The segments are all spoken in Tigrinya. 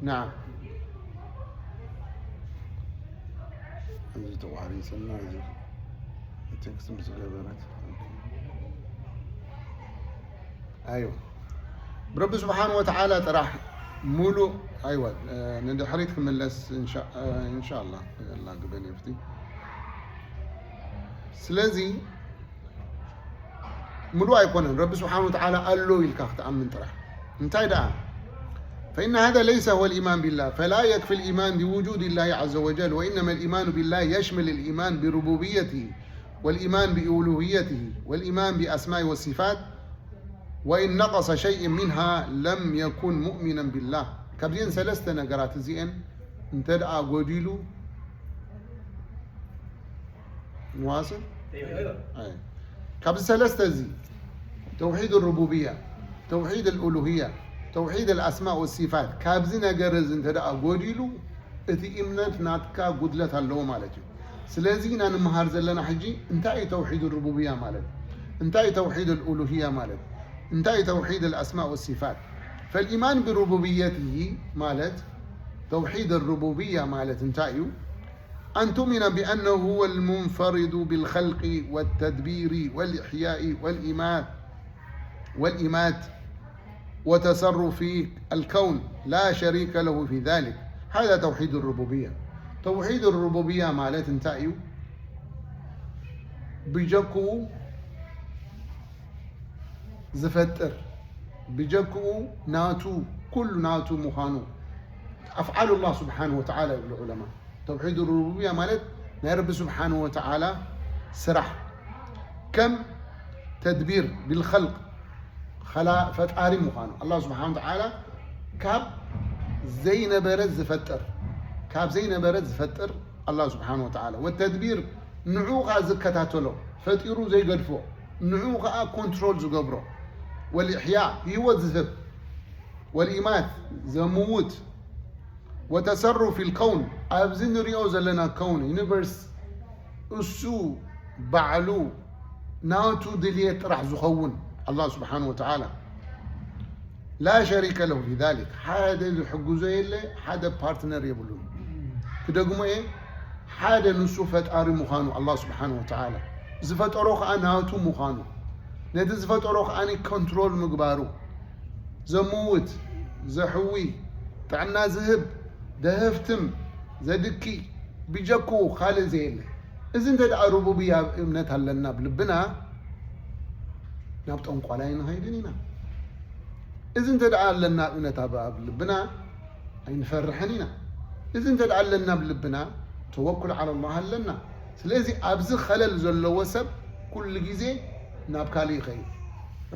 نعم. እዚ ተቋሪፅና እዚ ቴክስት ምስ ገበረት። ኣይዋ፣ ብረቢ ስብሓን ወተዓላ ጥራሕ ሙሉእ። ኣይዋ፣ ንድሕሪት ክምለስ እንሻ ኣላ። ኣላ ግበን የፍቲ። ስለዚ ምሉእ ኣይኮነን። ረቢ ስብሓን ወተዓላ ኣሎ ኢልካ ክትኣምን ጥራሕ። እንታይ ደኣ? فإن هذا ليس هو الإيمان بالله، فلا يكفي الإيمان بوجود الله عز وجل، وإنما الإيمان بالله يشمل الإيمان بربوبيته، والإيمان بألوهيته، والإيمان بأسماء والصفات، وإن نقص شيء منها لم يكن مؤمنا بالله. ካብዚአን ሰለስተ ነገራት እዚአን እንተ ደኣ ጎዲሉ ንዋስል? ኣይ። ካብዚ ሰለስተ እዚ፣ ተውሒድ ሩቡብያ፣ ተውሒድ ኣልኡሉህያ፣ ተውሒድ ኣልኣስማእ ወሲፋት፣ ካብዚ ነገር እዚ እንተ ደኣ ጎዲሉ፣ እቲ እምነት ናትካ ጉድለት ኣለዎ ማለት እዩ። ስለዚ ኢና ንምሃር ዘለና ሕጂ እንታይ እዩ ተውሒድ ሩቡብያ ማለት? እንታይ እዩ ተውሒድ ኣልኡሉህያ ማለት? እንታይ እዩ ተውሒድ ኣልኣስማእ ወሲፋት? فالإيمان بربوبيته ማለት፣ ተውሒድ ሩቡብያ ማለት እንታይ እዩ? أن تؤمن بأنه هو المنفرد بالخلق والتدبير والإحياء والإمات، والإمات وتصرف الكون لا شريك له في ذلك. هذا توحيد الربوبية. توحيد الربوبية ማለት እንታይ እዩ? ብጀክኡ ዝፈጥር፣ ብጀክኡ ናቱ፣ ኩሉ ናቱ ምዃኑ፣ ኣፍዓሉ ኣላህ ስብሓን ወተዓላ ይብሉ ዑለማ። ተውሒድ ሩቡብያ ማለት ናይ ረቢ ስብሓን ወተዓላ ስራሕ፣ ከም ተድቢር ቢልኸልቅ፣ ኸላ-፣ ፈጣሪ ምዃኑ፣ ኣላህ ስብሓን ወተዓላ ካብ ዘይነበረ ዝፈጥር፣ ካብ ዘይነበረ ዝፈጥር ኣላህ ስብሓን ወተዓላ። ወተድቢር ንዑ ኸዓ ዝከታተሎ፣ ፈጢሩ ዘይገድፎ፣ ንዑ ኸዓ ኮንትሮል ዝገብሮ። ወልኢሕያ፣ ህይወት ዝህብ። ወልኢማት፣ ዘምውት። ወተሰሩፍ ልከውን፣ ኣብዚ ንሪኦ ዘለና ከውን፣ ዩኒቨርስ፣ እሱ ባዕሉ ናቱ ድልየት ጥራሕ ዝኸውን ኣላህ ስብሓን ወተዓላ። ላ ሸሪከ ለሁ ፊ ዛሊክ፣ ሓደ ዝሕግዞ የለ፣ ሓደ ፓርትነር የብሉን። ክደግሞ እየ፣ ሓደ ንሱ ፈጣሪ ምዃኑ ኣላህ ስብሓን ወተዓላ፣ ዝፈጠሮ ኸዓ ናቱ ምዃኑ፣ ነቲ ዝፈጠሮ ኸዓ ኮንትሮል ምግባሩ፣ ዘምውት፣ ዘሕዊ፣ ጥዕና ዝህብ፣ ዘህፍትም፣ ዘድኪ፣ ብጀክኡ ካልእ ዘየለ። እዚ እንተ ደኣ ሩቡብያ እምነት ኣለና ኣብ ልብና፣ ናብ ጠንቋላይ ኣይንኸይድን ኢና። እዚ እንተ ደኣ ኣለና እምነት ኣብ፣ ኣብ ልብና፣ ኣይንፈርሕን ኢና። እዚ እንተ ደኣ ኣለና ኣብ ልብና፣ ተወኩል ዓላ ላህ ኣለና። ስለዚ ኣብዚ ኸለል ዘለዎ ሰብ ኩሉ ግዜ ናብ ካልእ ይኸይድ።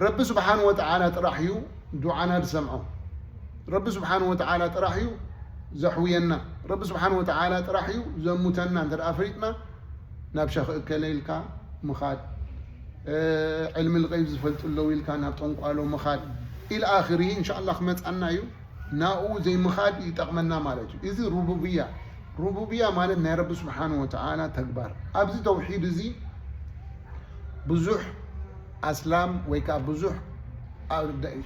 ረቢ ስብሓን ወተዓላ ጥራሕ እዩ ዱዓና ዝሰምዖ። ረቢ ስብሓን ወተዓላ ጥራሕ እዩ ዘሕውየና። ረቢ ስብሓን ወተዓላ ጥራሕ እዩ ዘሙተና። እንተ ደኣ ፈሊጥና ናብ ሸኽ እከለ ኢልካ ምኻድ፣ እ፣ ዕልሚ ልገይብ ዝፈልጡ ኣለዉ ኢልካ ናብ ጠንቋሎ ምኻድ፣ ኢል ኣኽሪ፣ እንሻ ኣላህ ክመጻና እዩ። ናኡ ዘይምኻድ ይጠቕመና ማለት እዩ። እዚ ሩቡብያ፣ ሩቡብያ ማለት ናይ ረቢ ስብሓን ወተዓላ ተግባር። ኣብዚ ተውሒድ እዚ ብዙሕ ኣስላም ወይ ከዓ ብዙሕ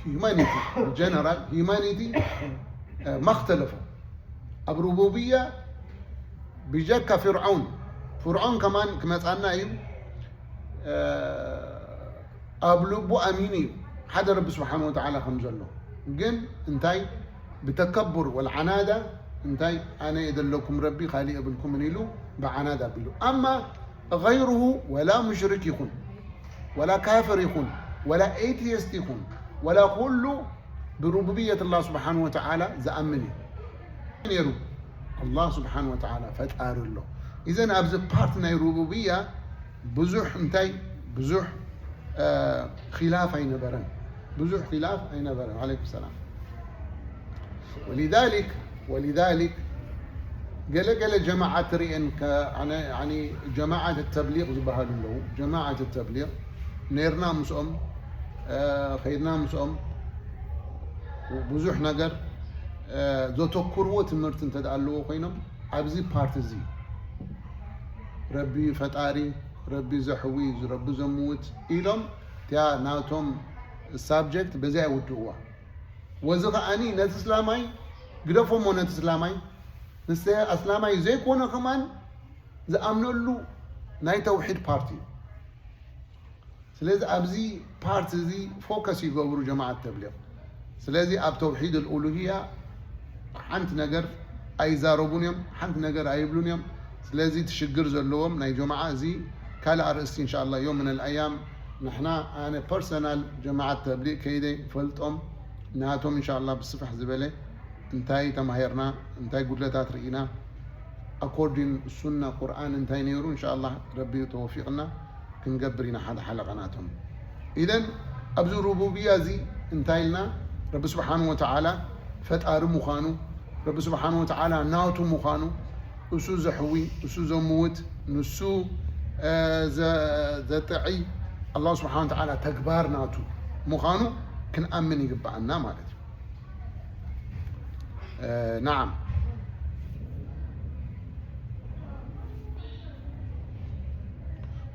ሂዩማኒቲ፣ ጀነራል ሂዩማኒቲ፣ እ፣ ማክተለፎ ኣብ ሩቡብያ ብጀካ ፍርዖን፣ ፍርዖን ከማን ክመጻና እዩ። እ፣ ኣብ ልቡ ኣሚኑ እዩ ሓደ ረቢ ስብሓን ወተዓላ ከም ዘሎ። ግን እንታይ ብተከቡር ወልዓናዳ፣ እንታይ ኣነ እየ ዘለኩም ረቢ፣ ካሊእ የብልኩምን ኢሉ ብዓናዳ ኣቢሉ። ኣማ ገይሩሁ፣ ወላ ሙሽሪክ ይኹን፣ ወላ ካፍር ይኹን፣ ወላ ኤቲየስት ይኹን፣ ወላ ኩሉ ብሩቡብየት ኣላህ ስብሓን ወተዓላ ዝኣምን እዩ ነይሩ። ኣላህ ስብሓን ወተዓላ ፈጣሪ ኣሎ። ኢዘን ኣብዚ ፓርት ናይ ሩቡብያ ብዙሕ እንታይ፣ ብዙሕ፣ እ፣ ኺላፍ ኣይነበረን። ብዙሕ ኺላፍ ኣይነበረን። ዓለይኩም ሰላም። ወሊዛሊክ፣ ወሊዛሊክ ገለ ገለ ጀማዓት ትርእየን ከ-፣ ኣነ፣ ያኒ ጀማዓት ተብሊግ ዝበሃሉ ኣለዉ። ጀማዓት ተብሊግ ነይርና ምስኦም፣ እ፣ ኸይድና ምስኦም ብዙሕ ነገር፣ እ፣ ዘተኩርዎ ትምህርቲ እንተ ደኣ ኣለዎ ኮይኖም ኣብዚ ፓርት እዚ ረቢ ፈጣሪ፣ ረቢ ዘሕዊ፣ ረቢ ዘምውት ኢሎም እቲኣ ናቶም ሳብጀክት በዚኣ ይውድእዋ። ወዚ ኸኣኒ ነቲ እስላማይ ግደፎሞ ነቲ እስላማይ፣ ንሰ ኣስላማይ ዘይኮነ ከማን ዝኣምነሉ ናይ ተውሒድ ፓርቲ እዩ። ስለዚ ኣብዚ ፓርቲ እዚ ፎከስ ይገብሩ ጀማዓት ተብሊቕ። ስለዚ ኣብ ተውሒድ ኣልኡሉህያ ሓንቲ ነገር ኣይዛረቡን እዮም፣ ሓንቲ ነገር ኣይብሉን እዮም። ስለዚ እቲ ሽግር ዘለዎም ናይ ጀማዓ እዚ ካልእ ኣርእስቲ እንሻላ ዮም ምን ኣልኣያም ንሕና ኣነ ፐርሰናል ጀማዓት ተብሊቕ ከይደ ይፈልጦም ናቶም እንሻላ ብስፍሕ ዝበለ እንታይ ተማሂርና እንታይ ጉድለታት ርኢና ኣኮርዲን ሱና ቁርኣን እንታይ ነይሩ እንሻላ ረቢ ተወፊቕና ክንገብር ኢና ሓደ ሓለቓ ናቶም። ኢደን ኣብዚ ሩቡብያ እዚ እንታይ ኢልና ረቢ ስብሓን ወተዓላ ፈጣሪ ምዃኑ ረቢ ስብሓን ወተዓላ ናቱ ምዃኑ እሱ ዘሕዊ እሱ ዘምውት ንሱ ዘጥዒ ኣላ ስብሓን ወተዓላ ተግባር ናቱ ምዃኑ ክንኣምን ይግብኣና ማለት እዩ። نعم.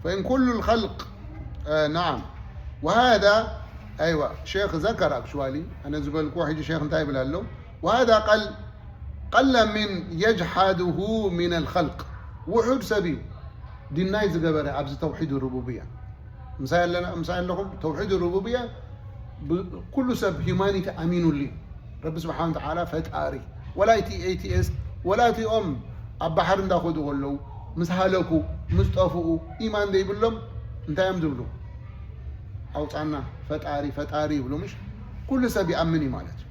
فإن كل الخلق نعم. وهذا أيوة شيخ ذكر actually أنا زبالكو حيجي شيخ انتهي بلالو. وهذا قل قل من يجحده من الخلق. وحد سبيل ديناي زقبرة أبز توحيد الربوبية. ምሳይ ኣለና ምሳይ ኣለኹም ተውሒድ ሩቡብያ ኩሉ ሰብ ሂማኒቲ ኣሚኑሉ ረቢ ስብሓን ተዓላ ፈጣሪ ወላ እቲ ኤቲኤስ ወላ እቲኦም ኣብ ባሕሪ እንዳኸዱ ከለዉ ምስ ሃለኩ ምስ ጠፍኡ ኢማን ዘይብሎም እንታይ እዮም ዝብሉ ኣውፃና ፈጣሪ ፈጣሪ ይብሉ ምሽ ኩሉ ሰብ ይኣምን እዩ ማለት እዩ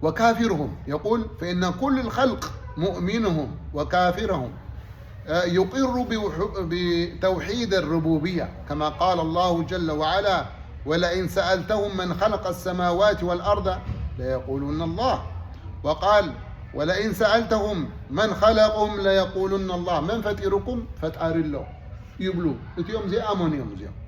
وكافرهم يقول فإن كل الخلق مؤمنهم وكافرهم يقر بتوحيد الربوبية كما قال الله جل وعلا ولئن سألتهم من خلق السماوات والأرض ليقولن الله وقال ولئن سألتهم من خلقهم ليقولن الله من فطركم ፈጣሪ ኣሎ ይብሉ እቲኦም ዘይኣመኑ እዮም እዚኦም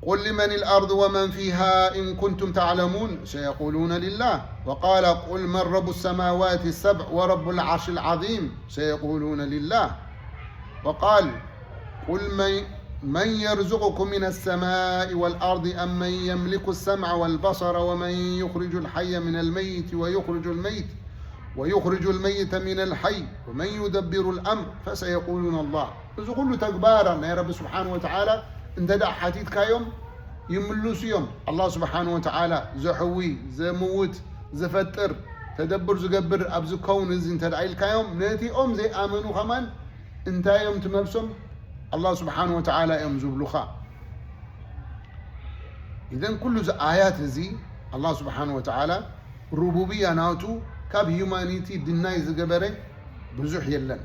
قل لمن الأرض ومن فيها إن كنتم تعلمون سيقولون لله وقال قل من رب السماوات السبع ورب العرش العظيم سيقولون لله وقال قل من من يرزقكم من السماء والأرض أم من يملك السمع والبصر ومن يخرج الحي من الميت ويخرج الميت ويخرج الميت من الحي ومن يدبر الأمر فسيقولون الله እዚ ኩሉ ተግባራ ናይ ረቢ ስብሓን ወተዓላ እንተ ደኣ ሓቲትካዮም ይምልሱ እዮም ኣላህ ስብሓን ወተዓላ ዘሕዊ ዘምውት ዝፈጥር ተደብር ዝገብር ኣብዚ ከውን እዚ እንተ ደኣ ኢልካዮም ነቲኦም ዘይኣመኑ ከማን እንታይ እዮም ትመልሶም ኣላህ ስብሓን ወተዓላ እዮም ዝብሉኻ ኢዘን ኩሉ እዚ ኣያት እዚ ኣላህ ስብሓን ወተዓላ ሩቡብያ ናቱ ካብ ሂዩማኒቲ ድናይ ዝገበረ ብዙሕ የለን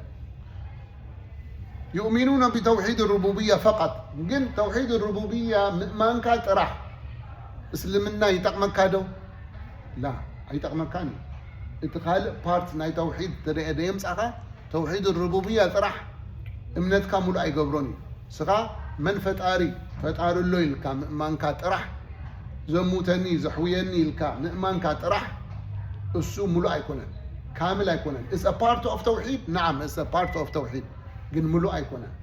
يؤمنون بتوحيد الربوبية فقط ግን توحيد الربوبية ምእማንካ ጥራሕ እስልምና ይጠቕመካ ዶ ላ ኣይጠቕመካን እዩ እቲ ካልእ ፓርት ናይ ተውሒድ ተደየ ደየምፃኻ ተውሒድ ሩቡብያ ጥራሕ እምነትካ ሙሉእ ኣይገብሮን እዩ ስኻ መን ፈጣሪ ፈጣሪ ኣሎ ኢልካ ምእማንካ ጥራሕ ዘሙተኒ ዘሕውየኒ ኢልካ ምእማንካ ጥራሕ እሱ ሙሉእ ኣይኮነን ካምል ኣይኮነን it's a part of ተውሒድ نعم it's a part of ተውሒድ ግን ሙሉእ ኣይኮነን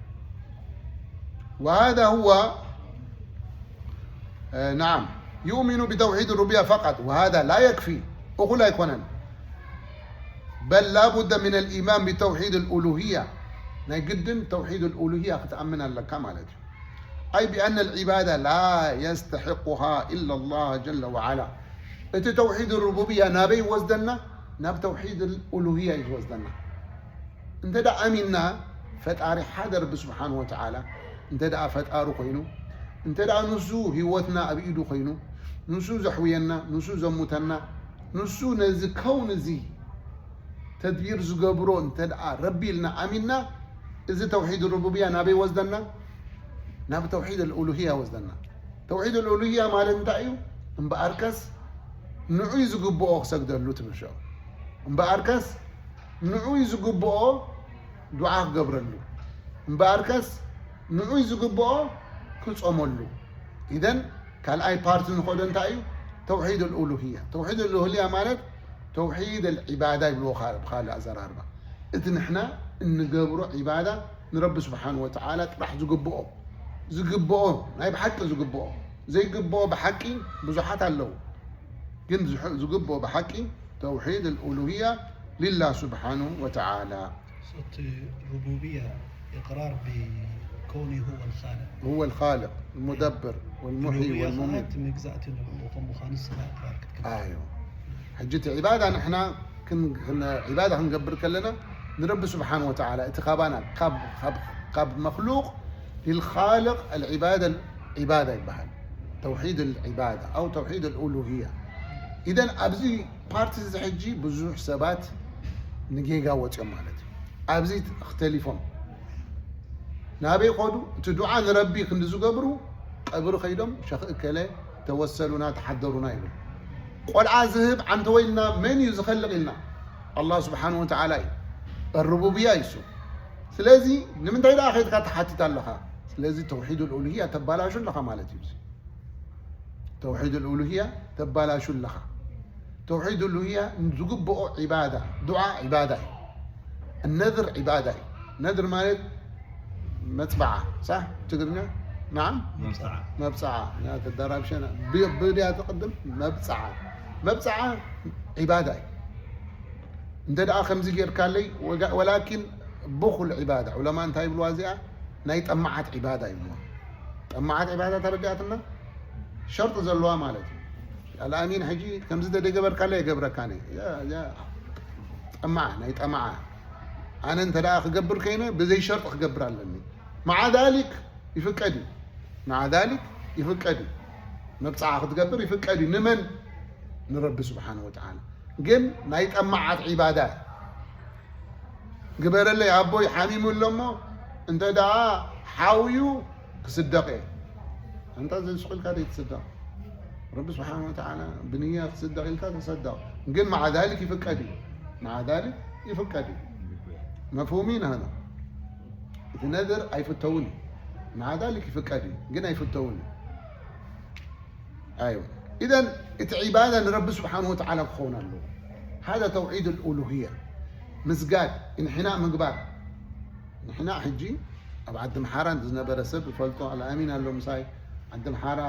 وهذا هو نعم يؤمن بتوحيد الربوبية فقط وهذا لا يكفي እኹል ኣይኮነን بل لا بد من الإيمان بتوحيد الألوهية ናይ ግድን توحيد الألوهية ክትኣምን ኣለካ ማለት እዩ أي بأن العبادة لا يستحقها إلا الله جل وعلا እቲ توحيد الربوبية ናበይ ይወስደና ናብ توحيد الألوهية እዩ ዝወስደና እንተ ደኣ ኣሚንና ፈጣሪ ሓደ ረቢ ስብሓን ወተዓላ እንተ ደኣ ፈጣሪ ኮይኑ እንተ ደኣ ንሱ ህይወትና ኣብ ኢዱ ኮይኑ ንሱ ዘሕውየና ንሱ ዘሙተና ንሱ ነዚ ከውን እዚ ተድቢር ዝገብሮ እንተ ደኣ ረቢ ኢልና ኣሚንና እዚ ተውሒድ ሩቡብያ ናበይ ወስደና ናብ ተውሒድ ኣልኡሉህያ ወስደና ተውሒድ ኣልኡሉህያ ማለት እንታይ እዩ እምበኣርከስ ንዑይ ዝግብኦ ክሰግደሉ ትብል እምበኣርከስ ንዑይ ዝግብኦ ዱዓ ክገብረሉ እምበኣርከስ ንዑይ ዝግብኦ ክጾመሉ ኢደን ካልኣይ ፓርቲ ንኸዶ እንታይ እዩ ተውሒድ ኣልኡሉህያ ተውሒድ ኣልኡሉህያ ማለት ተውሒድ ኣልዒባዳ ይብልዎ ብካልእ ኣዘራርባ እቲ ንሕና እንገብሮ ዒባዳ ንረቢ ስብሓን ወተዓላ ጥራሕ ዝግብኦ ዝግብኦ ናይ ብሓቂ ዝግብኦ ዘይግብኦ ብሓቂ ብዙሓት ኣለዉ ግን ዝሕ- ዝግብኦ ብሓቂ ተውሒድ ኣልኡሉህያ ሊላህ ስብሓንሁ ወተዓላ። صوت الربوبية إقرار بكونه هو الخالق. هو الخالق المدبر والمحيي الربوبية والمميت. خالق مقزأة الربوبية مخانس خالق. ኣዮ ሕጂ እቲ ዒባዳ ንሕና ክን- ክን- ዒባዳ ክንገብር ከለና ንረቢ ስብሓን ወተዓላ እቲ ካባና ካብ- ካብ- ካብ መክሉቅ ልልካልቅ ኣልዒባዳ ዒባዳ ይበሃል። ተውሒድ ልዒባዳ ኣው ተውሒድ ኣልኡሉህያ። ኢደን ኣብዚ ፓርቲ እዚ ሕጂ ብዙሕ ሰባት ንጌጋ ወፅኦም ማለት እዩ። ኣብዚ ተሊፎም ናበይ ከዱ? እቲ ዱዓ ንረቢ ክንዲ ዝገብሩ ቀብሪ ከይዶም ሸኽ እከለ ተወሰሉና ተሓደሩና ይብል። ቆልዓ ዝህብ ዓንተ ወይልና መን እዩ ዝኸልቕ ኢልና? ኣላህ ስብሓን ወተዓላ እዩ። ሩቡብያ እዩ እሱ። ስለዚ ንምንታይ ደኣ ከይድካ ትሓትት ኣለኻ? ስለዚ ተውሒድ ልኡሉህያ ተባላሹ ኣለኻ ማለት እዩ። ተውሒድ ልኡሉህያ ተባላሹ ኣለኻ። ተውሒድ ልኡሉህያ ዝግብኦ ዒባዳ፣ ዱዓ ዒባዳ እዩ። ነድር ዒባዳ እዩ። ነድር ማለት መፅበዓ ሳሕ ትግርኛ ናዓም መብፅዓ መብፅዓ ያ ተዳራብሸና ብድያ ትቅድም መብፅዓ መብፅዓ ዒባዳ እዩ። እንተ ደኣ ከምዚ ጌርካለይ ወጋ- ወላኪን ብኹል ዒባዳ ዑለማ እንታይ ይብልዋ እዚኣ ናይ ጠማዓት ዒባዳ ይብልዋ። ጠማዓት ዒባዳ ተረዲኣትና ሸርጢ ዘለዋ ማለት እዩ። ኣልኣሚን ሕጂ ከምዚ ተደገበርካለይ የገብረካኒ ጠማዓ ናይ ጠማዓ ኣነ እንተ ደኣ ክገብር ከይነ ብዘይ ሸርጢ ክገብር ኣለኒ። መዓ ዛሊክ ይፍቀድ እዩ። መዓ ዛሊክ ይፍቀድ እዩ። መብፅዓ ክትገብር ይፍቀድ እዩ። ንመን? ንረቢ ስብሓን ወተዓላ። ግን ናይ ጠማዓት ዒባዳ ግበረለይ ኣቦይ ሓሚሙ ኣሎ እሞ እንተ ደኣ ሓውዩ ክስደቕ እየ። ኣንታ ዘስቑልካ ደይ ትስደቕ። ረቢ ስብሓን ወተዓላ ብንያ ክስደቕ ኢልካ ተሰደቕ። ግን መዓ ዛሊክ ይፍቀድ እዩ። መዓ ዛሊክ ይፍቀድ እዩ። መፍሁሚን ሃዛ እቲ ነድር ኣይፍተውን እዩ። መዓ ዛሊክ ይፍቀድ እዩ ግን ኣይፍተውን እዩ። ኣይወ ኢዘን እቲ ዒባዳ ንረቢ ስብሓን ወተዓላ ክኸውን ኣለዎ። ሃዛ ተውሒድ ልኡሉህያ ምስጋድ እንሕና ምግባር። ንሕና ሕጂ ኣብ ዓዲ ምሓራ ዝነበረ ሰብ ዝፈልጦ ኣልኣሚን ኣሎ ምሳይ ዓዲ ምሓራ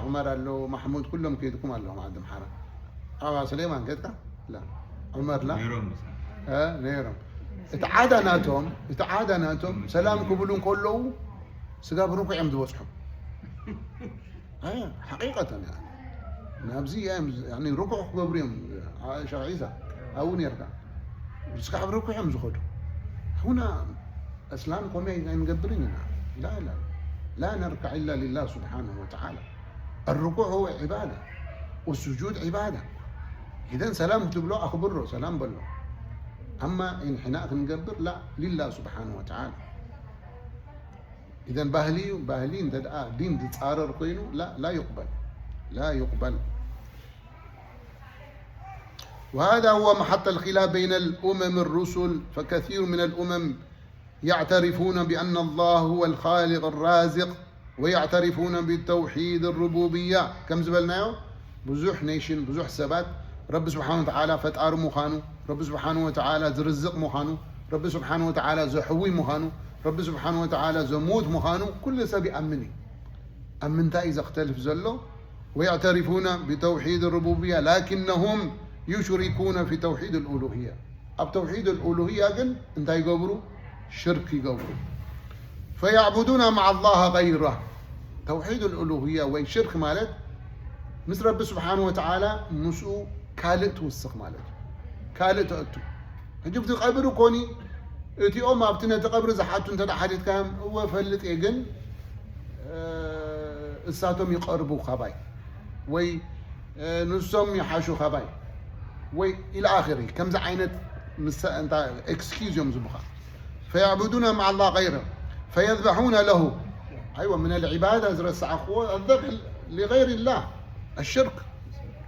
ዑመር ኣሎ ማሕሙድ ኩሎም ከይድኩም ኣለኹም ዓዲ ምሓራ ኣባ ስሌማን ከድካ ዑመር ላ ነይሮም ምሳ ነይሮም እቲ ዓዳ ናቶም እቲ ዓዳ ናቶም ሰላም ክብሉ እንከለዉ ስጋብ ርኩዕ እዮም ዝበፅሑ ሓቂቀተን ናብዚ እዮም ርኩዕ ክገብሩ እዮም ሸክ ዒሳ ኣብኡ ነርካ ስጋብ ርኩዕ እዮም ዝኸዱ ሁና እስላም ኮመይ ኣይንገብርን ኢና ላ ላ ላ ነርካዕ ኢላ ሊላህ ስብሓንሁ ወተዓላ الركوع هو عبادة والسجود عبادة إذن ሰላም ክትብሎ ኣኽብሮ ሰላም በሎ ኣማ እንሕና ክንገብር ላ ሊላህ ስብሓንሁ ወተዓላ إذن ባህሊ እዩ ባህሊ እንተ ደኣ ዲን ዝፃረር ኮይኑ ላ ላ ይቕበል ላ ይቕበል وهذا هو محط الخلاف بين الأمم الرسل فكثير من الأمم يعترفون بأن الله هو الخالق الرازق ويعترفون بتوحيد الربوبية كم زبلنايو بزح نيشن بزح سبات رب سبحانه وتعالى فتار مخانو رب سبحانه وتعالى زرزق مخانو رب سبحانه وتعالى زحوي مخانو رب سبحانه وتعالى زموت مخانو كل سبي أمني أمنتا إذا اختلف زلو ويعترفون بتوحيد الربوبية لكنهم يشركون في توحيد الألوهية ኣብ ተውሒድ ኣልኡሉህያ ግን እንታይ ይገብሩ ሽርክ ይገብሩ فيعبدون مع الله غيره ተውሒድ ኣልኡሉህያ ወይ ሽርክ ማለት ምስ ረቢ ስብሓን ወተዓላ ምስኡ ካልእ ትውስኽ ማለት እዩ ካልእ ተእቱ ሕጂ ብቲ ቀብሪ ኮኒ እቲኦም ኣብቲ ነቲ ቀብሪ ዝሓቱ እንተ ሓቲትካዮም እወ ፈልጥ እየ ግን እሳቶም ይቐርቡ ካባይ ወይ ንሶም ይሓሹ ካባይ ወይ ኢላ ኣኺሪ ከምዚ ዓይነት ኤክስኪዝ እዮም ዝቡኻ فيعبدون مع الله غيره فيذبحون له أيوة من العبادة ዝረሳዕክዎ الذبح لغير الله الشرك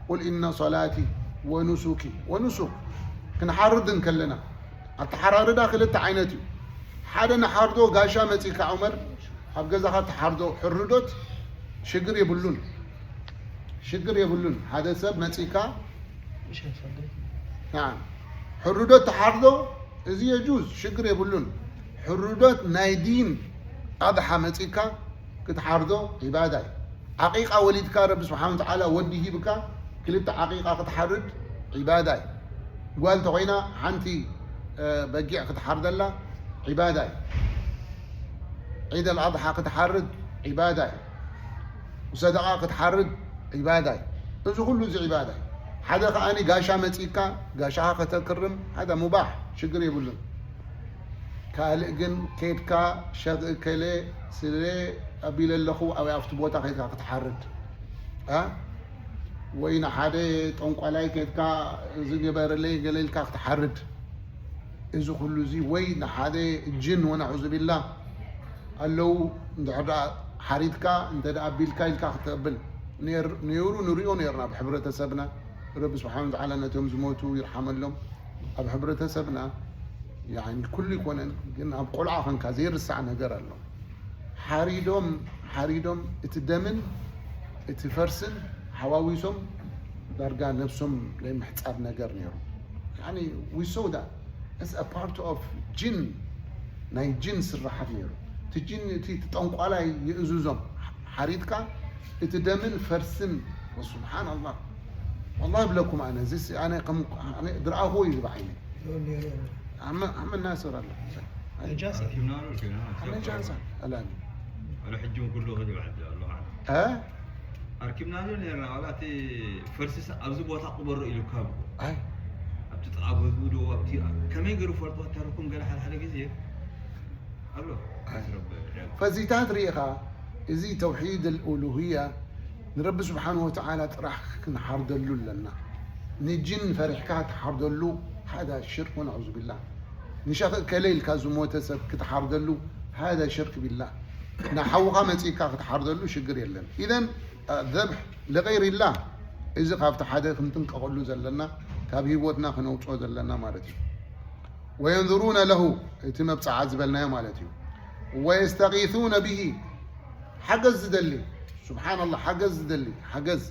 قل إن صلاتي ونسكي ونسك ክንሓርድ እንከለና ኣተሓራርዳ ክልተ ዓይነት እዩ ሓደ ንሓርዶ ጋሻ መፂካ ዑመር ኣብ ገዛኻ ትሓርዶ ሕርዶት ሽግር የብሉን ሽግር የብሉን ሓደ ሰብ መፂካ ሕርዶት ትሓርዶ እዚ የጁዝ ሽግር የብሉን ሕርዶት ናይ ዲን ኣድሓ መፂካ ክትሓርዶ ዒባዳ እዩ ዓቂቃ ወሊድካ ረቢ ስብሓን ተዓላ ወዲ ሂብካ ክልተ ዓቂቃ ክትሓርድ ዒባዳ እዩ። ጓል እንተኾይና ሓንቲ በጊዕ ክትሓርደላ ዒባዳ እዩ። ዒድ ኣልኣድሓ ክትሓርድ ዒባዳ እዩ። ሰደቓ ክትሓርድ ዒባዳ እዩ። እዚ ኩሉ እዚ ዒባዳ እዩ። ሓደ ከኣኒ ጋሻ መጺካ ጋሻኻ ከተክርም ሓደ ሙባሕ ሽግር የብሉን። ካልእ ግን ኬድካ ሸኽ እከለ ስለ ኣቢለ ኣለኹ ኣብ ኣብቲ ቦታ ኬድካ ክትሓርድ ወይ ንሓደ ጠንቋላይ ኬድካ እዚ ግበረለይ ገለ ኢልካ ክትሓርድ፣ እዚ ኩሉ እዚ ወይ ንሓደ ጅን ወነዑዙ ቢላ ኣለዉ እንድሕር ደኣ ሓሪድካ እንተ ደኣ ኣቢልካ ኢልካ ክትብል ነይሩ። ንሪኦ ነይርና ኣብ ሕብረተሰብና። ረቢ ስብሓን ወተዓላ ነቶም ዝሞቱ ይርሓመሎም። ኣብ ሕብረተሰብና ኩሉ ይኮነን ግን ኣብ ቆልዓ ኸንካ ዘይርሳዕ ነገር ኣሎ። ሓሪዶም ሓሪዶም እቲ ደምን እቲ ፈርስን ሓዋዊሶም ዳርጋ ነብሶም ናይ ምሕፃር ነገር ነይሩ። ዊሶዳ ስ ፓርት ኦፍ ጅን ናይ ጅን ስራሓት ነይሩ። እቲ ጅን እቲ ጠንቋላይ ይእዝዞም ሓሪድካ እቲ ደምን ፈርስን ስብሓን ኣላ። ወላ ይብለኩም ኣነ ዝስ ኣነ ድርኣኹ እዩ ዝባዓይነ ኣመ ናስር ኣለ ነጃሳ ኣላኒ ኣነ ሕጂ እውን ኩሉ ከ ይባዓል ኣሎ ማለት እ ኣርኪብናሉ ነርና ዋላ እቲ ፈርሲስ ኣብዚ ቦታ ቅበሮ ኢሉካ ኣይ ኣብቲ ጥቓ ገዝኡ ዶ ኣብቲ ከመይ ገይሩ ፈልጦ ተረኩም ገለ ሓደ ሓደ ግዜ ኣሎ ፈዚታት ርኢኻ እዚ ተውሒድ ኣልኡሉህያ ንረቢ ስብሓን ወተዓላ ጥራሕ ክንሓርደሉ ኣለና። ንጅን ፈሪሕካ ትሓርደሉ ሃዳ ሽርክ ወነዑዙ ቢላ። ንሸኽ እከለ ኢልካ ዝሞተ ሰብ ክትሓርደሉ ሃዳ ሽርክ ቢላ። ንሓውኻ መጺእካ ክትሓርደሉ ሽግር የለን። ኢዘን ዘብሕ ልቀይር ኢላ እዚ ካብቲ ሓደ ክንጥንቀቐሉ ዘለና ካብ ህይወትና ክነውፅኦ ዘለና ማለት እዩ። ወየንظሩነ ለሁ እቲ መብፅዓ ዝበልናዮ ማለት እዩ። ወየስተጊሱነ ብሂ ሓገዝ ዝደሊ ስብሓንላ ሓገዝ ዝደሊ ሓገዝ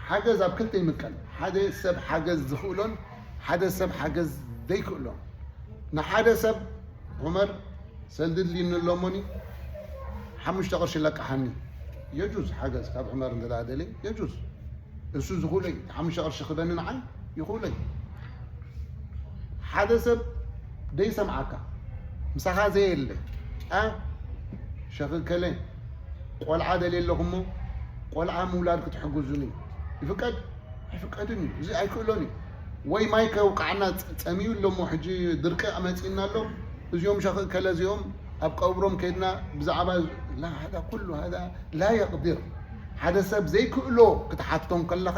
ሓገዝ ኣብ ክልተ ይምቀል። ሓደ ሰብ ሓገዝ ዝኽእሎን ሓደ ሰብ ሓገዝ ዘይክእሎን። ንሓደ ሰብ ዑመር ሰልዲ ድልዩኒ ኣሎ እሞኒ ሓሙሽተ ቅርሺ ለቃሓኒ። የጁዝ ሓገዝ ካብ ዑመር እንተ ደልየ የጁዝ። እሱ ዝኽእሎ እዩ። ሓሙሽተ ቅርሺ ክበኒ ንዓይ ይኽእሎ እዩ። ሓደ ሰብ ደይሰምዓካ ምሳኻ ዘየለ ሸኽከለ ቆልዓ ደልየ ኣለኹ እሞ ቆልዓ ምውላድ ክትሕግዙኒ ይፍቀድ? ኣይፍቀድን እዩ። እዚ ኣይክእሎን እዩ። ወይ ማይ ከውቃዕና ጸሚዩ ኣሎ እሞ ሕጂ ድርቂ መጺእና ኣሎ። እዚኦም ሸኽከለ እዚኦም ኣብ ቀብሮም ከይድና ብዛዕባ ላ ሃዳ ኩሉ ሃዳ ላ የቅዲር ሓደ ሰብ ዘይክእሎ ክትሓቶም ከለኻ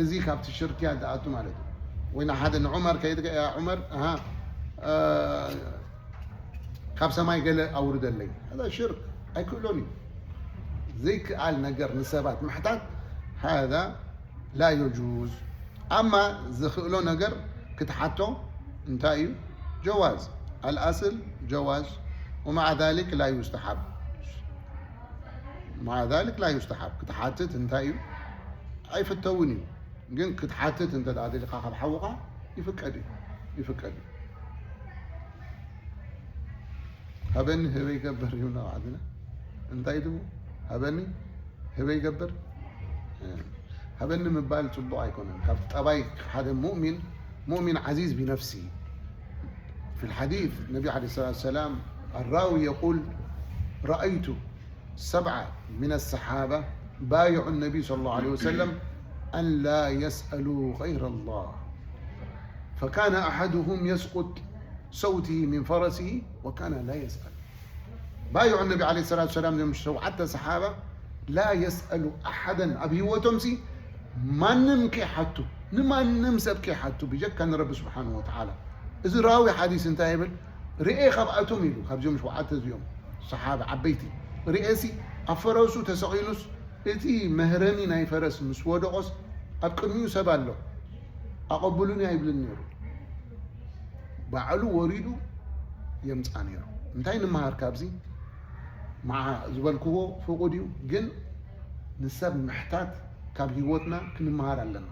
እዚ ካብቲ ሽርክያ ዝኣቱ ማለት እዩ። ወይ ንሓደ ንዑመር ከይድካ ያ ዑመር ኣሃ ካብ ሰማይ ገለ ኣውርደለይ። هذا ሽርክ ኣይክእሎን እዩ። ዘይክኣል ነገር ንሰባት ምሕታት هذا لا يجوز። ኣማ ዝኽእሎ ነገር ክትሓቶ እንታይ እዩ? ጀዋዝ። الأصل جواز ومع ذلك لا يستحب. مع ذلك لا يستحب። ክትሓትት እንታይ እዩ? ኣይፍተውን እዩ። ግን ክትሓትት እንተ ደኣ ደሊኻ ካብ ሓውኻ ይፍቀድ እዩ። ይፍቀድ እዩ። ሃበኒ ህበይ ገበር እዩ ናብ ዓድና። እንታይ ትብሉ? ሃበኒ ህበይ ገበር። ሃበኒ ምባል ጽቡቕ ኣይኮነን። ካብ ጠባይ ሓደ ሙእሚን ሙእሚን ዓዚዝ ቢነፍሲ። في الحديث النبي عليه الصلاة والسلام الراوي يقول رأيت سبعة من الصحابة بايعوا النبي صلى الله عليه وسلم أن لا يسألوا غير الله. فكان أحدهم يسقط صوته من فرسه وكان لا يسأل. بايعوا النبي عليه الصلاة والسلام ሸውዓተ ሰሓባ لا يسألوا أحدا ኣብ ህይወቶም ሲ ማንም ከይሓቱ ንማንም ሰብ ከይሓቱ ብጀካ ንረቢ ስብሓን ወተዓላ። እዚ ራዊ ሓዲስ እንታይ ይብል? ርኤ ካብኣቶም ኢሉ ካብዚኦም ሸውዓተ እዚኦም ሰሓባ ዓበይቲ ርኤሲ ኣብ ፈረሱ ተሰቒሉስ እቲ መህረሚ ናይ ፈረስ ምስ ወደቖስ ኣብ ቅድሚኡ ሰብ ኣሎ ኣቐብሉኒ ኣይብልን ነይሩ። ባዕሉ ወሪዱ የምፃ ነይሩ። እንታይ ንምሃር ካብዚ? መዓ ዝበልክዎ ፍቑድ እዩ፣ ግን ንሰብ ምሕታት ካብ ህይወትና ክንምሃር ኣለና።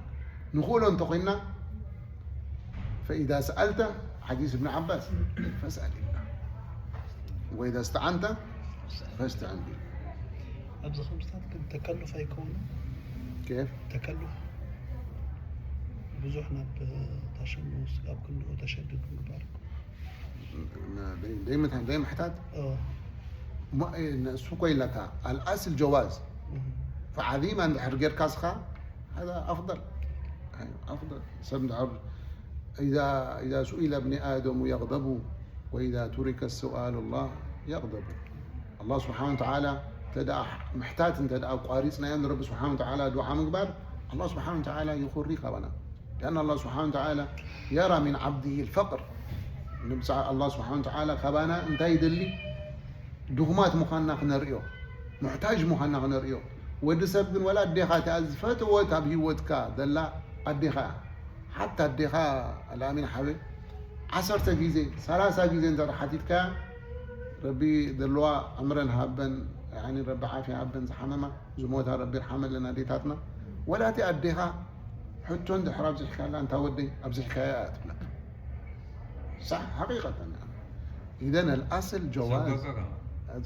ንኽእሎ እንተኾይንና فإذا سألت حديث ابن عباس فاسأل الله وإذا استعنت فاستعن بالله. ኣብዚ ከምስታት ግን ተከሉፍ ኣይከውንን። كيف؟ ተከሉፍ ብዙሕ ናብ ታሸሙ ኣብ ክንድኡ ተሸድድ ምግባር دايما دايما محتاج اه እሱ ኮ ኢለካ الأصل جواز مهم. فعظيما እንድሕር ጌርካ ስኻ هذا أفضل أيوة، أفضل ሰብ እንድሕር إذا إذا سئل ابن آدم يغضب وإذا ترك السؤال الله يغضب الله سبحانه وتعالى እንተ ደኣ ምሕታት እንተ ደኣ ኣቋሪጽናዮ ንረቢ ስብሓን ወተዓላ ዱዓ ምግባር ኣላ ስብሓን ወተዓላ ይኹሪ ካባና لأن الله سبحانه وتعالى يرى من عبده الفقر ንብፃ ኣላ ስብሓን ወተዓላ ካባና እንታይ ይደሊ ድኹማት ምዃንና ክነርእዮ ሙሕታጅ ምዃንና ክነርእዮ ወዲ ሰብ ግን ወላ ኣዴኻ እቲኣ ዝፈተወት ኣብ ህይወትካ ዘላ ኣዴኻ እያ ሓታ ኣዴኻ ኣልኣሚን ሓበይ ዓሰርተ ግዜ ሰላሳ ግዜ እንተ ሓቲትካያ ረቢ ዘለዋ ዕምረን ሃበን ያኒ ረቢ ዓፍያ ሃበን ዝሓመማ ዝሞታ ረቢ ይርሓመለን ኣዴታትና ወላ እቲ ኣዴኻ ሕቶ እንድሕር ኣብዚሕካላ እንታ ወደይ ኣብዚሕካያ እያ ትብለካ ሳሕ ሓቂቀተን እያ إذن الأصل جواز ሰጎቀ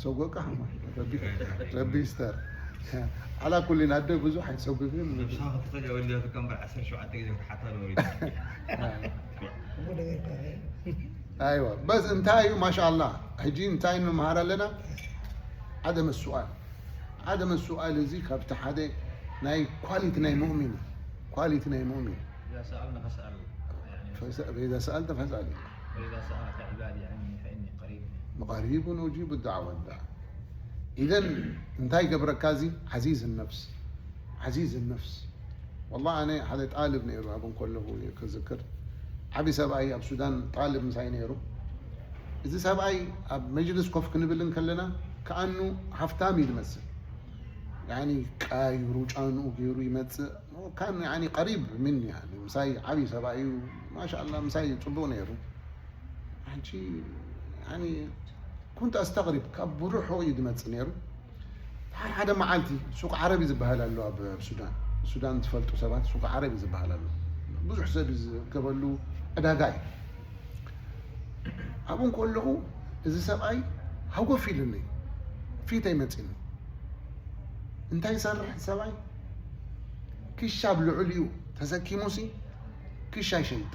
ሰጎቀ ሓማ ረቢ- ረቢ ይስተር على كل ኣደ ብዙሕ ኣይሰጉግን ነብስኻ ክትኽእል ወዲያ ትቀንበር ዓሰርተ ሸውዓተ ግዜ ክትሓታ ነበሩ እሞ ደገርካ ኣይዋ በስ እንታይ እዩ ማሻ ኣላ ሕጂ እንታይ ንምሃር ኣለና ዓደመ ሱኣል ዓደመ ሱኣል እዚ ካብቲ ሓደ ናይ ኳሊቲ ናይ ሙእሚን ኳሊቲ ናይ ሙእሚን إذا سألنا فاسأل يعني فإذا سألت فاسأل وإذا سألك عبادي عني فإني قريب قريب أجيب دعوة الداع إذن እንታይ ገብረካ እዚ عزيز النفس عزيز النفس والله ኣነ ሓደ ጣልብ ነይሩ ኣብ እንከለኹ ክዝክር ዓቢ ሰብኣይ ኣብ ሱዳን ጣልብ ምሳይ ነይሩ እዚ ሰብኣይ ኣብ መጅልስ ኮፍ ክንብል እንከለና ከኣኑ ሃፍታም እዩ ዝመስል ያኒ ቀያይሩ ጫንኡ ገይሩ ይመጽእ ካን ያኒ ቀሪብ ምን ያኒ ምሳይ ዓቢ ሰብኣይ እዩ ማሻ ኣላ ምሳይ ጽቡቅ ነይሩ ሕጂ ያኒ ኩንት ኣስተግሪብ ካብ ብሩሑ እዩ ዝመጽእ ነይሩ ሓደ ሓደ መዓልቲ ሱቅ ዓረብ እዩ ዝበሃል ኣሎ ኣብ ኣብ ሱዳን ሱዳን ትፈልጡ ሰባት ሱቅ ዓረብ እዩ ዝበሃል ኣሎ ብዙሕ ሰብ እዩ ዝርከበሉ ዕዳጋ እዩ ኣብኡ ከለኹ እዚ ሰብኣይ ሃጎፍ ኢሉኒ ፊተይ መፂኒ እንታይ ይሰርሕ ሰብኣይ ክሻ ኣብ ልዕሊኡ ተሰኪሙሲ ክሻ ይሸይጥ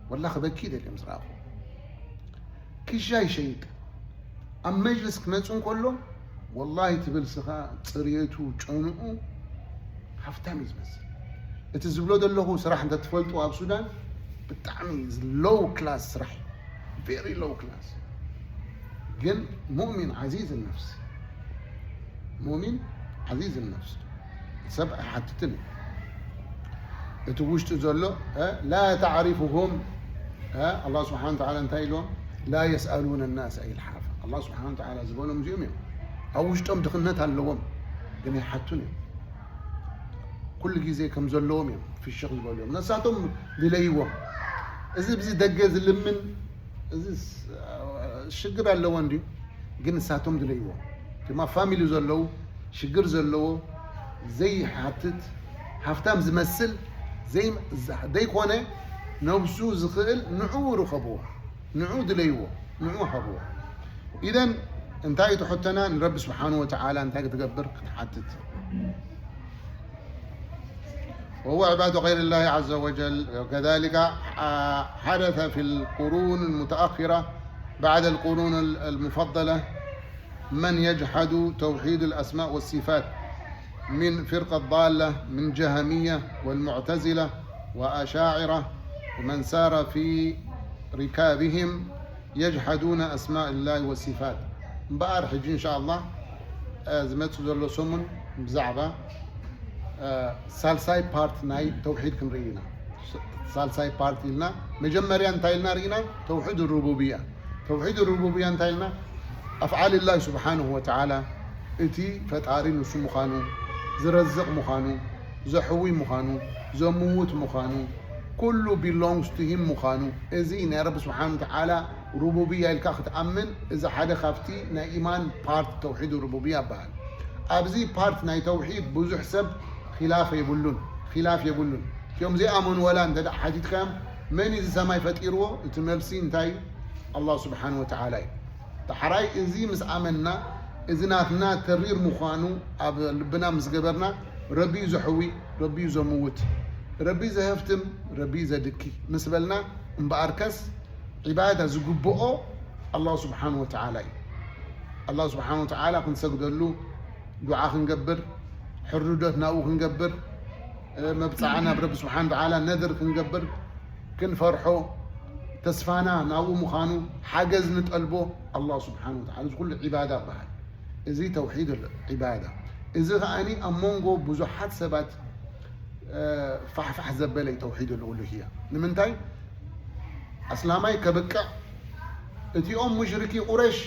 ወላ ክበኪ ደልየ ምስ ረኣኹ ክሻ ይሸይጥ ኣብ መጅልስ ክመፅእ እንከሎ ወላሂ ትብል ስኻ ፅርየቱ ጨንኡ ሃፍታም እዩ ዝመስል እቲ ዝብሎ ዘለኹ ስራሕ እንተ ትፈልጡ ኣብ ሱዳን ብጣዕሚ ሎው ክላስ ስራሕ እዩ very low class ግን ሙእሚን ዓዚዝ ነፍስ ሙእሚን ዓዚዝ ነፍስ ሰብ ኣይሓትትን እዩ እቲ ውሽጡ ዘሎ ላ ተዕሪፍሁም ኣላ ስብሓን ተዓላ እንታይ ኢልዎም ላ የስኣሉነ ናስ ኢልሓፋ ኣላ ስብሓን ተዓላ ዝበሎም እዚኦም እዮም ኣብ ውሽጦም ድኽነት ኣለዎም ግን ኣይሓቱን እዮም ኩሉ ግዜ ከም ዘለዎም እዮም ፍሽኽ ዝበሉ እዮም ነሳቶም ድለይዎም እዚ ብዚ ደገ ዝልምን እዚ ሽግር ኣለዎ እንዲ ግን ንሳቶም ድለይዎ ድማ ፋሚሊ ዘለዉ ሽግር ዘለዎ ዘይሓትት ሃፍታም ዝመስል ዘይኮነ ነብሱ ዝኽእል ንዑ ርከብዎ ንዑ ድለይዎ ንዑ ሃብዎ ኢዘን እንታይ ትሕተና ንረቢ ስብሓን ወተዓላ እንታይ ክትገብር ክትሓትት وهو عباد غير الله عز وجل وكذلك حدث في القرون المتأخرة بعد القرون المفضلة من يجحد توحيد الأسماء والصفات من فرقة ضالة من جهمية والمعتزلة وأشاعرة ومن سار في ركابهم يجحدون أسماء الله والصفات እምበኣር ሕጂ እንሻ ኣላ ዝመፅእ ዘሎ ሰሙን ብዛዕባ ሳልሳይ ፓርት ናይ ተውሒድ ክንርኢ ኢና ሳልሳይ ፓርት ኢልና መጀመርያ እንታይ ኢልና ርኢና ተውሒድ ሩቡብያ ተውሒድ ሩቡብያ እንታይ ኢልና ኣፍዓል ላህ ስብሓንሁ ወተዓላ እቲ ፈጣሪ ንሱ ምዃኑ ዝረዝቕ ምዃኑ ዘሕዊ ምዃኑ ዘምውት ምዃኑ ኩሉ belongs to him ምዃኑ እዚ ናይ ረቢ ስብሓን ወተዓላ ሩቡብያ ኢልካ ክትኣምን እዚ ሓደ ካብቲ ናይ ኢማን ፓርት ተውሒድ ሩቡብያ ይበሃል ኣብዚ ፓርት ናይ ተውሒድ ብዙሕ ሰብ ኪላፍ የብሉን ኪላፍ የብሉን እቲኦም ዘይኣመኑ ወላ እንተ ሓቲትካዮም መን እዚ ሰማይ ፈጢርዎ እቲ መልሲ እንታይ ኣላ ስብሓን ወተዓላ እዩ ዳሕራይ እዚ ምስ ኣመንና እዚ ናትና ተሪር ምዃኑ ኣብ ልብና ምስ ገበርና፣ ረቢ እዩ ዘሕዊ፣ ረቢ እዩ ዘምውት፣ ረቢ ዘህፍትም፣ ረቢ እዩ ዘድኪ ምስ በልና፣ እምበኣርከስ ዒባዳ ዝግብኦ ኣላህ ስብሓን ወተዓላ እዩ። ኣላህ ስብሓን ወተዓላ ክንሰግደሉ፣ ዱዓ ክንገብር፣ ሕርዶት ናብኡ ክንገብር፣ መብፅዓ ናብ ረቢ ስብሓን ወተዓላ ነድር ክንገብር፣ ክንፈርሖ፣ ተስፋና ናብኡ ምዃኑ፣ ሓገዝ ንጠልቦ ኣላህ ስብሓን ወተዓላ። እዚ ኩሉ ዒባዳ ይበሃል። እዚ ተውሒድ ዒባዳ። እዚ ከኣኒ ኣብ መንጎ ብዙሓት ሰባት ፋሕፋሕ ዘበለ እዩ ተውሒድ ኡሉህያ። ንምንታይ? ኣስላማይ ከብቅዕ እቲኦም ሙሽሪኪ ቁረሽ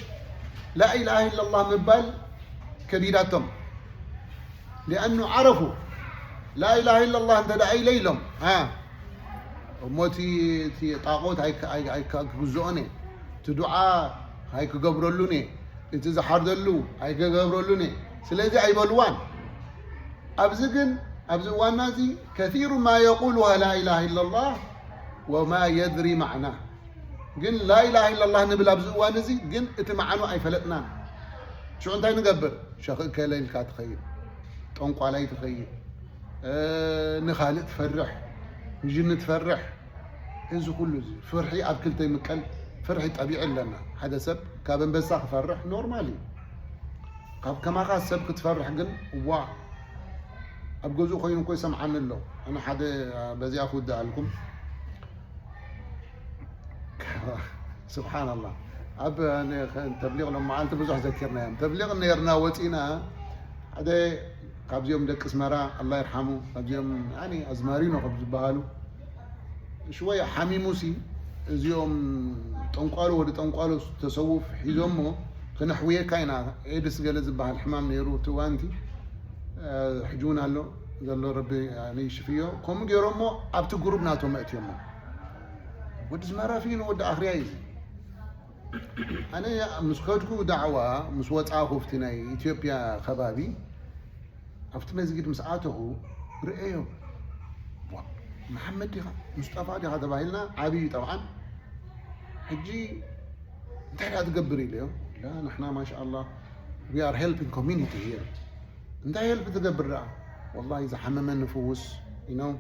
ላኢላሃ ኢላላህ ምባል ከቢዳቶም። ሊኣኑ ዓረፉ ላኢላሃ ኢላላህ እንተ ደኣ ኢለ ኢሎም፣ አ፣ እሞ እቲ፣ እቲ ጣቆት ኣይክ-፣ ኣይ-፣ ኣይክ-፣ ኣይክግዝኦን እየ፣ እቲ ዱዓ ኣይክገብረሉን እየ፣ እቲ ዝሓርደሉ ኣይክገብረሉን እየ። ስለዚ ኣይበልዋን። ኣብዚ ግን፣ ኣብዚ እዋንና እዚ ከሲሩ ማ የቁሉሃ ላኢላሃ ኢላላህ ወማ የድሪ ማዕና። ግን ላኢላሃ ኢላላህ ንብል ኣብዚ እዋን እዚ፣ ግን እቲ መዓኑ ኣይፈለጥናን። ሽዑ እንታይ ንገብር? ሸኽ እከለ ኢልካ ትኸይድ፣ ጠንቋላይ ትኸይድ፣ እ፣ ንኻልእ ትፈርሕ፣ ንጅኒ ትፈርሕ። እዚ ኩሉ እዚ ፍርሒ ኣብ ክልተ ይምቀል። ፍርሒ ጠቢዒ ኣለና። ሓደ ሰብ ካብ ኣንበሳ ክፈርሕ ኖርማል እዩ። ካብ ከማኻ ሰብ ክትፈርሕ ግን፣ ዋ፣ ኣብ ገዝኡ ኮይኑ እኮ ይሰምዓኒ ኣሎ። ኣነ ሓደ፣ በዚኣ ክውድኣልኩም። ስብሓንላህ። ኣብ፣ ነ-፣ ተብሊቕ ሎም መዓልቲ ብዙሕ ዘኪርና እዮም። ተብሊቕ ነርና ወፂና፣ ሓደ ካብዚኦም ደቂ ኣስመራ፣ ኣላ ይርሓሙ፣ ካብዚኦም፣ ያኒ፣ ኣዝማሪኖ ካብ ዝበሃሉ፣ ሽወይ ሓሚሙሲ፣ እዚኦም ጠንቋሎ ወዲ ጠንቋሎ ተሰውፍ ሒዞሞ፣ ክነሕውየካ ኢና፣ ኤድስ ገለ ዝበሃል ሕማም ነይሩ፣ እቲ ዋንቲ፣ እ፣ ሕጂ እውን ኣሎ፣ ዘሎ ረቢ፣ ያኒ፣ ይሽፍዮ። ከምኡ ገይሮሞ ኣብቲ ግሩብ ናቶም ኣእትዮሞ። ወዲ ኣስመራ ፊ ንወዲ ኣኽርያ እዩ እዚ። ኣነ ምስ ከድኩ ዳዕዋ ምስ ወጻኹ፣ ኣብቲ ናይ ኢትዮጵያ ከባቢ፣ ኣብቲ መስጊድ ምስ ኣተኹ ርእዮ። ዋ፣ መሓመድ ዲኻ? ሙስጠፋ ዲኻ? ተባሂልና፣ ዓብዪ ጠብዓን። ሕጂ እንታይ ደኣ ትገብር ኢለዮ። ላ፣ ንሕና ማሻኣላህ፣ we are helping community here። እንታይ ሄልፕ ትገብር ደኣ? ወላሂ ዝሓመመ ንፍውስ፣ you know፣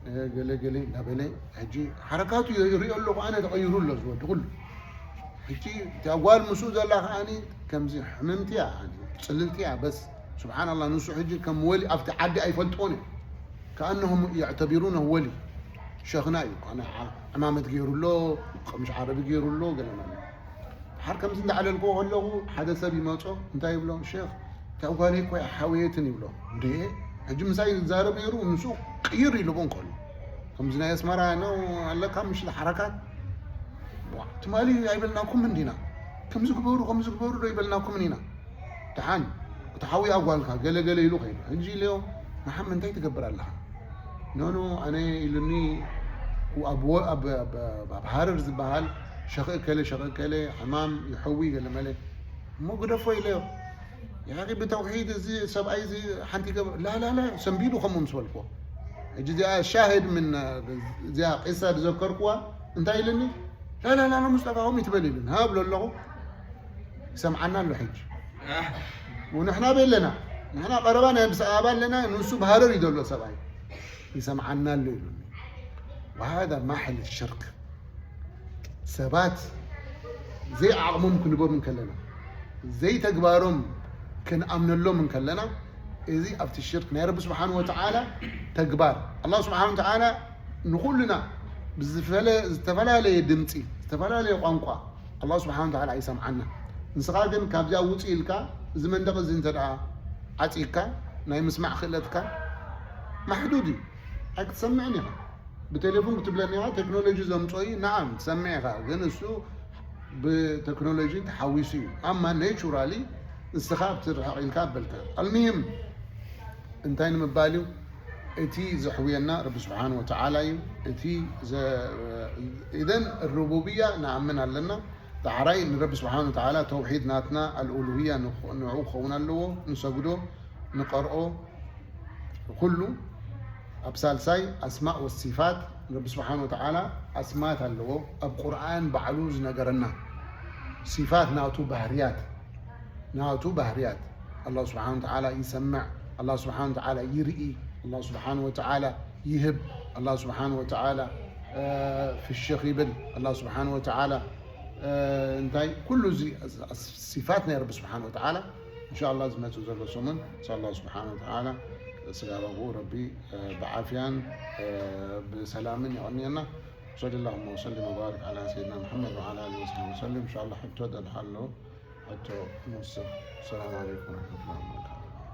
እ፣ ገለ ገለ እናበለ፣ ሕጂ ሓረካቱ ይሪኦ ኣለኹ ኣነ፣ ተቐይሩ ኣሎ እዚ ወዲ ኩሉ። ሕጂ እታ ጓል ምስኡ ዘላ ከኣኒ ከምዚ ሕምምቲ እያ፣ ጽልልቲ እያ፣ በስ ስብሓንላህ፣ ንሱ ሕጂ ከም ወሊ ኣብቲ ዓዲ ኣይፈልጥዎን እዮም። ከኣነሁም የዕተቢሩነሁ ወሊ፣ ሸኽና እዩ፣ ኮነ ዓ-፣ ዕማመት ገይሩ ኣሎ፣ ቀምሽ ዓረቢ ገይሩ ኣሎ፣ ገለ ማለት። ድሓር ከምዚ እንዳዕለልክዎ ከለኹ ሓደ ሰብ ይመጾ፣ እንታይ ይብሎ? ሼኽ፣ እታ ጓለይ እኮ ኣይሓወየትን ይብሎ። እንዴ፣ ሕጂ ምሳይ ዝዛረብ ነይሩ፣ ንሱ ቅይር ኢልዎ እንከሎ። ከምዚ ናይ ኣስመራ ነው ኣለካ፣ ምሽ ሓረካት። ዋ፣ ትማሊ ኣይበልናኩም እንዲና? ከምዚ ግበሩ፣ ከምዚ ግበሩ ዶ ይበልናኩም እንዲና? ደሓን፣ ክትሓውያ ጓልካ፣ ገለ ገለ ኢሉ ከይዱ። ሕጂ ኢለዮ፣ መሓመድ፣ እንታይ ትገብር ኣለኻ? ኖ፣ ኖ፣ ኣነ ኢሉኒ፣ ኣብ ወ-፣ ኣብ፣ ኣብ፣ ኣብ ሃረር ዝበሃል ሸኽ እከለ፣ ሸኽ እከለ፣ ሕማም ይሐዊ፣ ገለ መለ። እሞ ግደፎ ኢለዮ። ያኺ ብተውሒድ እዚ ሰብኣይ እዚ ሓንቲ ገበ-፣ ላ፣ ላ፣ ላ፣ ሰንቢዱ ከምኡ ምስ በልክዎ። ሕጂ እዚኣ ሻሂድ ምን፣ እዚኣ ቂሳ ዝዘከርክዋ እንታይ ኢሉኒ? ላ፣ ላ፣ ላ፣ ላ፣ ሙስጠፋ ከምኡ ይትበል ኢሉኒ። ሃ ብሎ ኣለኹ። ይሰምዓና ኣሎ ሕጂ። ወንሕና ቤት ኣለና። ንሕና ቀረባ ናይ ኣዲስ ኣበባ ኣለና። ንሱ ብሃረር እዩ ዘሎ ሰብኣይ። ይሰምዓና ኣሎ ኢሉኒ። وهذا محل الشرك። ሰባት ዘይዓቕሞም ክንቦም እንከለና፣ ዘይተግባሮም ክንኣምነሎም እንከለና፣ እዚ ኣብቲ ሽርክ ናይ ረቢ ስብሓን ወተዓላ ተግባር። ኣላህ ስብሓን ወተዓላ ንኹልና ብዝፈለ-፣ ዝተፈላለየ ድምፂ፣ ዝተፈላለየ ቋንቋ ኣላህ ስብሓን ወተዓላ ይሰምዓና። ንስኻ ግን ካብዚኣ ውፅእ ኢልካ፣ እዚ መንደቕ እዚ እንተ ደኣ ዓፂግካ፣ ናይ ምስማዕ ክእለትካ ማሕዱድ እዩ። ኣይክትሰምዕን ኢኻ። ብቴሌፎን ክትብለኒ ኢኻ፣ ቴክኖሎጂ ዘምጾ እዩ። ነዓም፣ ትሰምዕ ኢኻ፣ ግን እሱ ብቴክኖሎጂ ተሓዊሱ እዩ። ኣማ ኔቹራሊ ንስኻ ኣብቲ ርሕቕ ኢልካ በልካ። ኣልሙሂም፣ እንታይ ንምባል እዩ? እቲ ዘሕውየና ረቢ ስብሓን ወተዓላ እዩ። እቲ ዘ-፣ ኢዘን ሩቡብያ ንኣምን ኣለና። ዳሕራይ ንረቢ ስብሓን ወተዓላ ተውሒድ ናትና ኣልኡሉህያ ንኽ-፣ ንዕኡ ክኸውን ኣለዎ። ንሰግዶ፣ ንቐርኦ፣ ኩሉ ኣብ ሳልሳይ ኣስማእ ወሲፋት፣ ረቢ ስብሓን ወተዓላ ኣስማት ኣለዎ። ኣብ ቁርኣን ባዕሉ ዝነገረና ሲፋት ናቱ ባህርያት። ናቱ ባህርያት። ኣላህ ስብሓን ወተዓላ ይሰምዕ፣ ኣላህ ስብሓን ወተዓላ ይርኢ፣ ኣላህ ስብሓን ወተዓላ ይህብ፣ ኣላህ ስብሓን ወተዓላ ፍሽኽ ይብል፣ ኣላህ ስብሓን ወተዓላ እንታይ ኩሉ እዚ ሲፋት ናይ ረቢ ስብሓን ወተዓላ እንሻ ኣላህ ዝመፅእ ዘሎ ሰሙን እንሻ ኣላህ ስብሓን ወተዓላ ስጋ ረብኡ ረቢ ብዓፍያን ብሰላምን የቐንየና። صلى اللهم وسلم وبارك على سيدنا محمد وعلى اله وصحبه وسلم. ان شاء الله حتى دلحلو حتى نصف. السلام عليكم ورحمه الله وبركاته.